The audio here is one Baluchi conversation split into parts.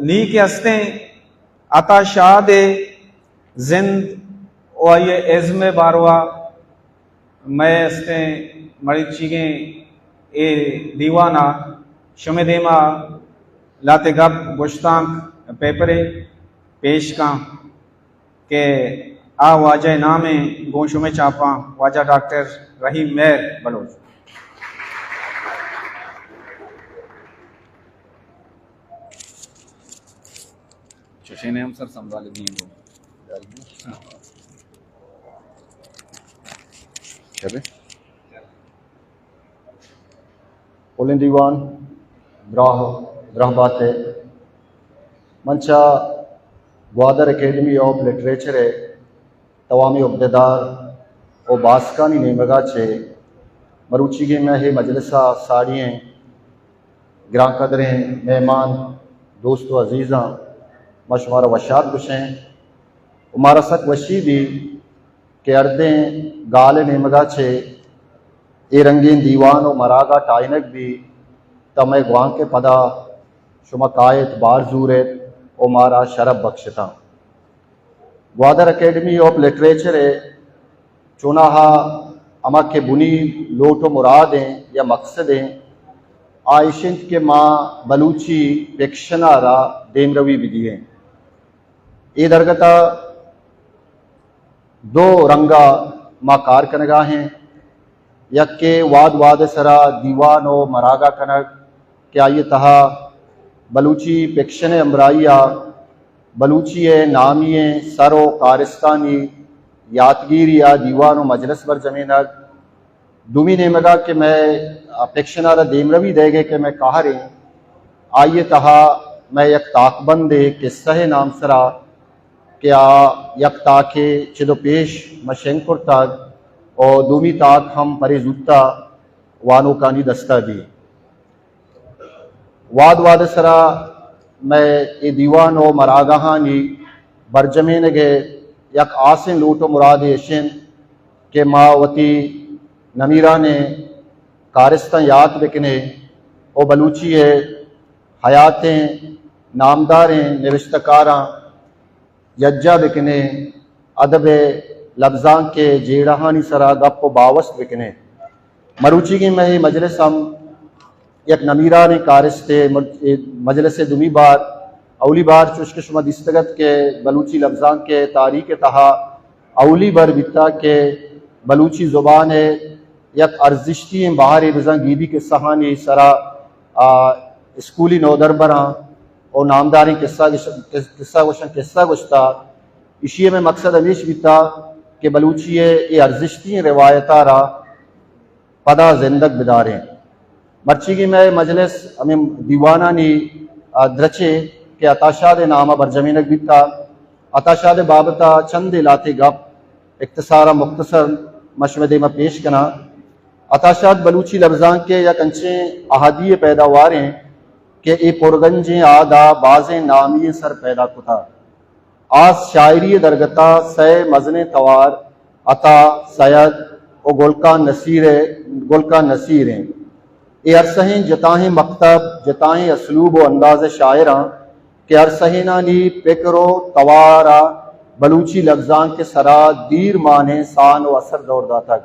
نی کہ ہستیں عطا شاد ءِ زند و آئی ءِ ازم ءِ باروا مئے ہستیں مروچیگیں اے دیوان ءَ شمئے دیما لہتے گپ، گشتانک، پیپرے پیش کن کہ آ واجہ ءِ نام ءَ گوں شمئے چاپاں، واجہ ڈاکٹر رحیم مہر بلوچ۔ چشیں ہم سر سنبھال دیں گوں۔ چلے۔ پلیں دیوان، دراہ، دراہ بات ءَ۔ من چہ گوادر اکیڈمی آف لٹریچر ءِ توامیں عہدیدار و باسکانی نیمگا چہ مروچیگیں مئے اے مجلس ءَ ساڑی ایں گرانقدریں مہمان، دوست و عزیزاں، ما شمارا وشات گوشیں و مارا سک وشی بی کہ ہردیں گال ءِ نیمگا چہ اے رنگیں دیوان و مراگہ ٹاہینگ بی، تہ مئے گوانک ءِ پدا شما کائیت، بار زوریت و مارا شرپ بخشتاں۔ گوادر اکیڈمی آف لٹریچر ءِ چوناہا ہما کہ بنی لوٹ و مراد ایں یا مقصد ایں، آ ایش انت کہ ما بلوچی فکشن ءَ را دیمروی بدییں۔ اے درگت ءَ دو رنگ ءَ ما کار کنگا ہیں۔ یکے واد واد ءِ سرا دیوان و مراگہ کنگ کہ آئی ءِ تہا بلوچی فکشن ءِ ہمراہی ءَ بلوچی ءِ نامی ئیں سر و کارستانی یاتگیری ءَ دیوان و مجلس برجمینگ۔ دومی نیمگا کہ مئے فکشن ءَ را دیمروی دئیگ ءِ کہ مئے قہر ایں، آئی ءِ تہا مئے یک تاکبندے قصہ ءِ نام سرا کہ آ یک تاکے چد و پیش ما شنگ کرتگ و دومی تاک ہم پرے زوتا وانوکانی دستا بی۔ واد واد ءِ سرا مئے اے دیوان و مراگہانی برجمینگ ءِ یک ہاسیں لوٹ و مرادے اش انت کہ ما وتی نمیرانیں کارستاں یات بکنیں و بلوچی ءِ حیاتیں نامداریں نبشتہ کاراں یجا بکنیں، ادب ءِ لبزانک ءِ جیڑہانی سرا گپ و باوست بکنیں۔ مروچیگیں مئے اے مجلس ہم یک نمیرانیں کارستے، مج-، اے مجلس ءِ دومی بار، اولی بار چوش کہ شما دیستگ ات کہ بلوچی لبزانک ءِ تاریخ ءِ تہا اولی بر بیتا کہ بلوچی زبان ءِ یک ارزشتی ئیں بہرے بزاں گیدی قصہانی سرا، آ، اسکولی نودربراں و نامداریں قصہ گش-، قصہ گوشاں قصہ گوشتا۔ ایشی ءِ مئے مقصد ہمیش بیتا کہ بلوچی ءِ اے ارزشتی ئیں روایت ءَ را پدا زندگ بداریں۔ مرچیگیں مئے مجلس ہمے دیوانانی، آ، درچے کہ عطا شاد ءِ نام ءَ برجمینگ بیتا۔ عطا شاد ءِ بابت ءَ چندے لہتے گپ اختصار ءَ مختصر من شمئے دیم ءَ پیش کناں۔ عطا شاد بلوچی لبزانک ءِ یک انچیں اہدی ءِ پیداوار ایں کہ اے پرگنجیں اہد ءَ بازیں نامی ئیں سر پیدا کتا۔ آ شاعری ءِ درگت ءَ سئے مزنیں توار عطا، سید و گل خان نصیر ءِ، گل خان نصیر ایں۔ اے ہر سئیں جتاہیں مکتب، جتاہیں اسلوب و انداز ءِ شاعراں کہ ہر سئینانی پکر و توار ءَ بلوچی لبزانک ءِ سرا دیرمانیں سان و اثر دور داتگ۔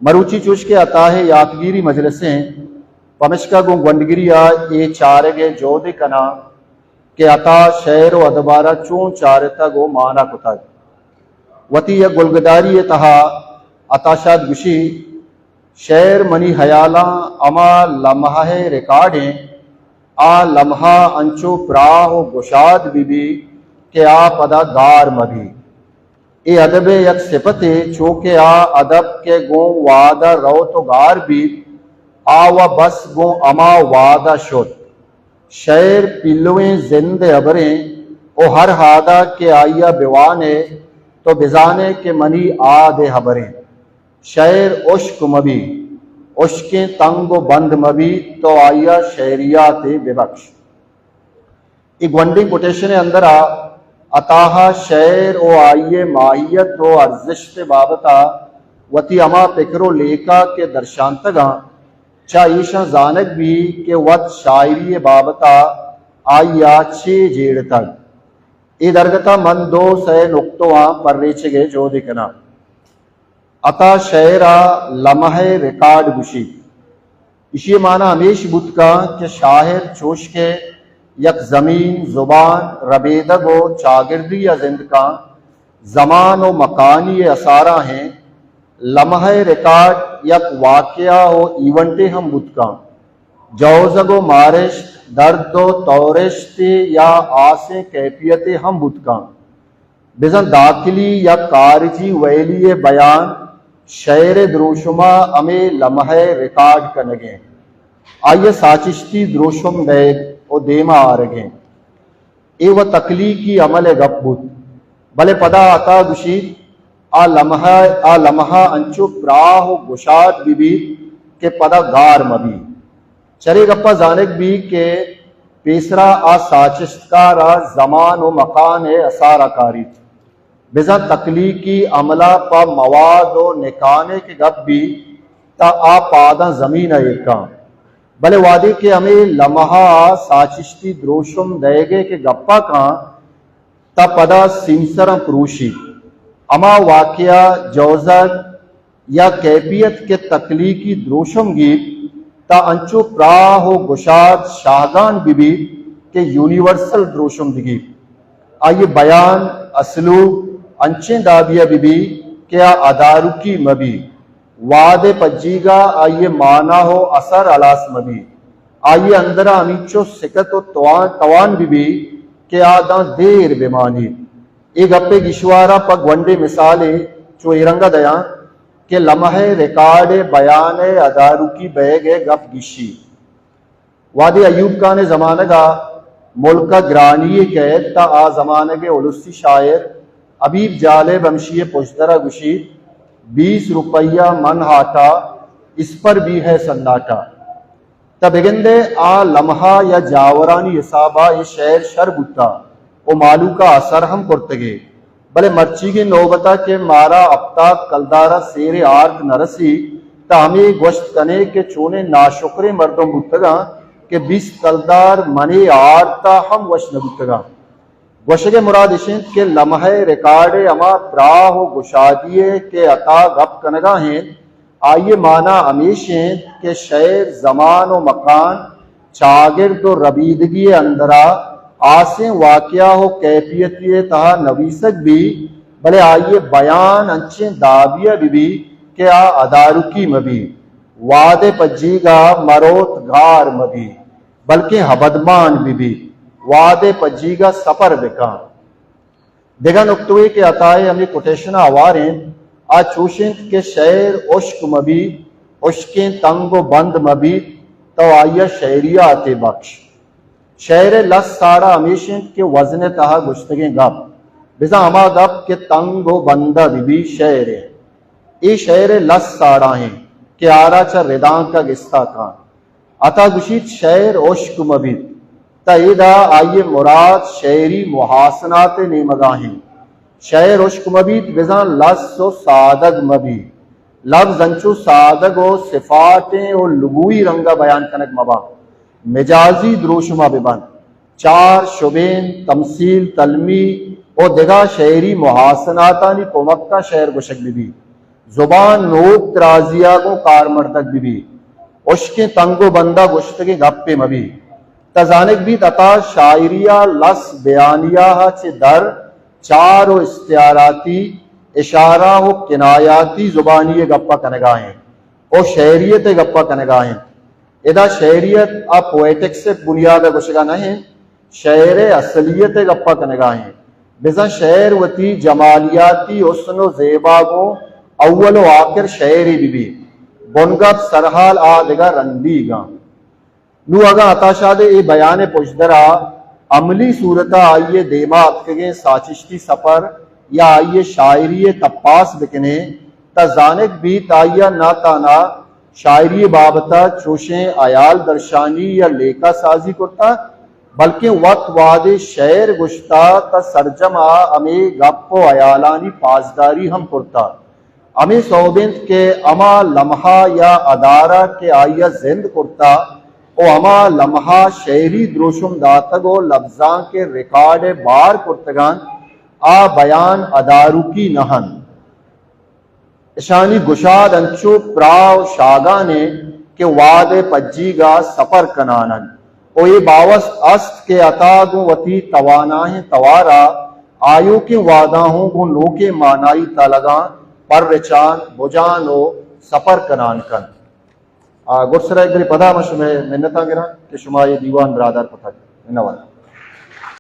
مروچی چوش کہ عطا ءِ یاتگیری مجلس ایں، پمشکا گوں گونڈگری ءَ اے چارگ ءِ جہد ءَ کناں کہ عطا شعر و ادب ءَ را چون چارتگ و مانا کتگ۔ وتی یک گلگداری ءِ تہا عطا شاد گوشی، شعر منی ہیالاں ہما لمحہ ءِ ریکارڈ ایں، آ لمحہ انچو پراہ و گشاد بہ بی کہ آ پدا گار مہ بی۔ اے ادب ءِ یک صفتے، چو کہ آ ادب کہ گوں وہد ءَ روت و گار بیت، آ و بس گوں ہما وہد ءَ شت۔ شعر پیلویں زند ءِ ہبریں و ہر اہد ءَ کہ آئی ءَ بہ وان ئے تو بزان ئے کہ منی اہد ءِ ہبریں۔ شعر ہشک مہ بی، ہشکیں تنگ و بند مہ بی، تو آئی ءَ شعریاتے بہ بکش۔ اے گونڈیں کوٹیشن ءِ اندر ءَ عطا ءَ شعر و آئی ءِ ماہیت و ارزشت ءِ بابت ءَ وتی ہما پکر و لیکہ کہ درشانتگ اَں، چہ ایشاں زانگ بی کہ وت شاعری ءِ بابت ءَ آئی ءَ چے جیڑتگ؟ اے درگت ءَ من دو سئے نکتواں پریچگ ءِ جہد ءَ کناں۔ عطا شئیر ءَ لمحہ ءِ ریکارڈ گوشیت۔ ایشی ءِ مانا ہمیش بوت کنت کہ شاعر چوش کہ یک زمین، زبان، ربیدگ ءُ چاگردے ءَ زند کنت، زمان ءُ مکانی ءِ اثاراں ایں۔ لمحہ ءِ ریکارڈ یک واقعہ ءُ ایونٹے ہم بوت کنت۔ جوزگ ءُ مارشت، درد ءُ تورشتے یا آسیں کیفیتے ہم بوت کنت۔ بزاں داخلی یا خارجی ویلی ءِ بیان، شئیر ءِ دروشم ءَ ہمے لمحہ ءِ ریکارڈ کنگ ءَ اِنت۔ آئی ءِ ساچشتی دروشم دئیگ ءُ دیم ءَ آرگ ءَ اِنت۔ اے وَ تخلیقی عمل ءِ گپ بوت۔ بلے پدا عطا گوشیت، آ لمحہ، آ لمحہ انچو پراہ ءُ گشاد بہ بیت کہ پدا گار مہ بیت۔ چرے گپ ءَ زانگ بیت کہ پیسرا آ ساچشتکار ءَ زمان ءُ مکان ءِ اثار ءَ کاریت۔ بزاں تخلیقی عمل ءَ پہ مواد ءُ نکان ءِ کہ گپ بیت، تہ آ پاداں زمین ءَ ایر کنت۔ بلے وہدے کہ ہمے لمحہ ءَ ساچشتی دروشم دئیگ ءِ کہ گپ ءَ کنت، تہ پدا سیمسراں پروشیت۔ ہما واقعہ، جوزگ یا کیفیت کہ تخلیقی دروشم گیپت، تہ انچو پراہ ءُ گشاد شاہگان بہ بیت کہ یونیورسل دروشم بگیپت۔ آئی ءِ بیان، اسلوب انچیں دابی ءَ بہ بیت کہ آ ادارکی مہ بیت۔ وہد ءِ پجیگ ءَ آئی ءِ مانا ءُ اثر ہلاس مہ بیت۔ آئی ءِ اندر ءَ ہمینچو سکت ءُ توان، توان بہ بیت کہ آ داں دیر بہ مانیت۔ اے گپ ءِ گیشوار ءَ پہ گونڈیں مثالے چو اے رنگ ءَ دیاں کہ لمحہ ءِ ریکارڈ ءِ بیان ءِ ادارکی بئیگ ءِ گپ گیشیت۔ وہدے ایوب خان ءِ زمانگ ءَ ملک ءَ گرانی یے کئیت، تہ آ زمانگ ءِ السی شاعر حبیب جالب ہمشی ءِ پژدر ءَ گوشیت، بیس روپیہ من آٹا، اس پر بھی ہے سناٹا۔ تہ بگندئے آ لمحہ یا جاورانی حساب ءَ اے شئیر شر بوتہ ءُ مہلوک ءَ اثر ہم کرتگ ئے۔ بلے مرچیگیں نوبت ءَ کہ مارا ہپتاد کلدار ءَ سیر ءِ آرت نہ رسیت، تہ ہمے گوشت کنیں کہ چونیں ناشکریں مردم بوتگاں کہ بیست کلدار من ءِ آرت ءَ ہم وش نہ بوتگاں۔ گوشگ ءِ مراد اش انت کہ لمحہ ءِ ریکارڈ ءِ ہما پراہ ءُ گشادی ءِ کہ عطا گپ کنگ ءَ انت، آئی ءِ مانا ہمیش انت کہ شئیر زمان ءُ مکان، چاگرد ءُ ربیدگی ءِ اندر ءَ ہاسیں واقعہ ءُ کیفیتے ءِ تہا نویسگ بیت، بلے آئی ءِ بیان انچیں دابی ءَ بہ بیت کہ آ ادارکی مہ بیت، وہد ءِ پجیگ ءَ مروت گار مہ بیت، بلکیں ابدمان بہ بیت، وہد ءِ پجیگ ءَ سپر بہ کنت۔ دگہ نکتوے کہ عطا ءِ ہمے کوٹیشن ءَ ہوار انت، آ چوش انت کہ شئیر ہشک مہ بیت، ہشکیں تنگ ءُ بند مہ بیت، تو آئی ءَ شئیریاتے بکش۔ شئیر ءِ لس ساڑا ہمیش انت کہ وزن ءِ تہا گوشتگیں گپ، بزاں ہما گپ کہ تنگ ءُ بندہ بہ بیت، شئیر انت۔ اے شئیر ءِ لس ساڑا انت کہ آرا چہ ردانک ءَ گستا کنت۔ عطا گوشیت، شئیر ہشک مہ بیت، تہ ادا آئی ءِ مراد شئیری محاسنات ءِ نیمگ ءَ انت۔ شئیر ہشک مہ بیت، بزاں لس ءُ سادگ مہ بیت۔ لبز انچو سادگ ءُ صفاٹیں ءُ لغوی رنگ ءَ بیان کنگ مہ بنت، مجازی دروشم ءَ بہ بنت۔ چار، شبین، تمثیل، تلمی ءُ دگہ شئیری محاسناتانی کمک ءَ شئیر گوشگ بہ بیت۔ زبان نوک ترازی ءَ گوں کارمردگ بہ بیت۔ ہشکیں تنگ ءُ بند ءَ گوشتگیں گپے مہ بیت۔ تہ زانگ بیت، عطا شاعری ءَ لس بیانیہ ءَ چہ در چار ءُ استعاراتی، اشارہ ءُ کنایاتی زبانی ءِ گپ ءَ کنگ ءَ انت ءُ شعریت ءِ گپ ءَ کنگ ءَ انت۔ ادا شعریت ءَ پوئٹکس ءِ بنیاد ءَ گوشگ ءَ نہ انت، شعر ءِ اصلیت ءِ گپ ءَ کنگ ءَ انت۔ بزاں شعر وتی جمالیاتی حسن ءُ زیبا گوں اول ءُ آخر شعرے بہ بیت، بنگپ سرحال آ دگہ رندیگ انت۔ نوں اگاں عطا شاد ءِ اے بیان ءِ پژدر ءَ عملی صورت ءَ آئی ءِ دیم ءَ اتکگیں ساچشتی سپر یا آئی ءِ شاعری ءِ تپاس بہ کنیں، تہ زانگ بیت آئی ءَ نہ تہنا شاعری ءِ بابت ءَ چوشیں ہیال درشانی یا لیکہ سازی کرتہ، بلکیں وت وہدے شعر گوشتہ، تہ سرجم ءَ ہمے گپ ءُ ہیالانی پاسداری ہم کرتہ۔ ہمے سوب انت کہ ہما لمحہ یا ادارہ کہ آئی ءَ زند کرتہ ءُ ءُ ہما لمحہ شعری دروشم داتگ ءُ لبزانک ءِ ریکارڈ ءَ بار کرتگ اَنت، آ بیان ادارکی نہ اَنت۔ اشانی گشاد انچو پراہ ءُ شاگان اِنت کہ وہد ءِ پجیگ ءَ سپر کنان اَنت ءُ اے باوست است کہ عطا گوں وتی توانائیں توار ءَ آیوکیں وہداں ہوں گوں نوکیں مانائی تلگاں پر رچان، بجان ءُ سپر کنان کنت۔ آ، گڈسرا یک برے پدا ما شمئے منتاں گراں کہ شما اے دیوان برادر کتگ۔ منوار۔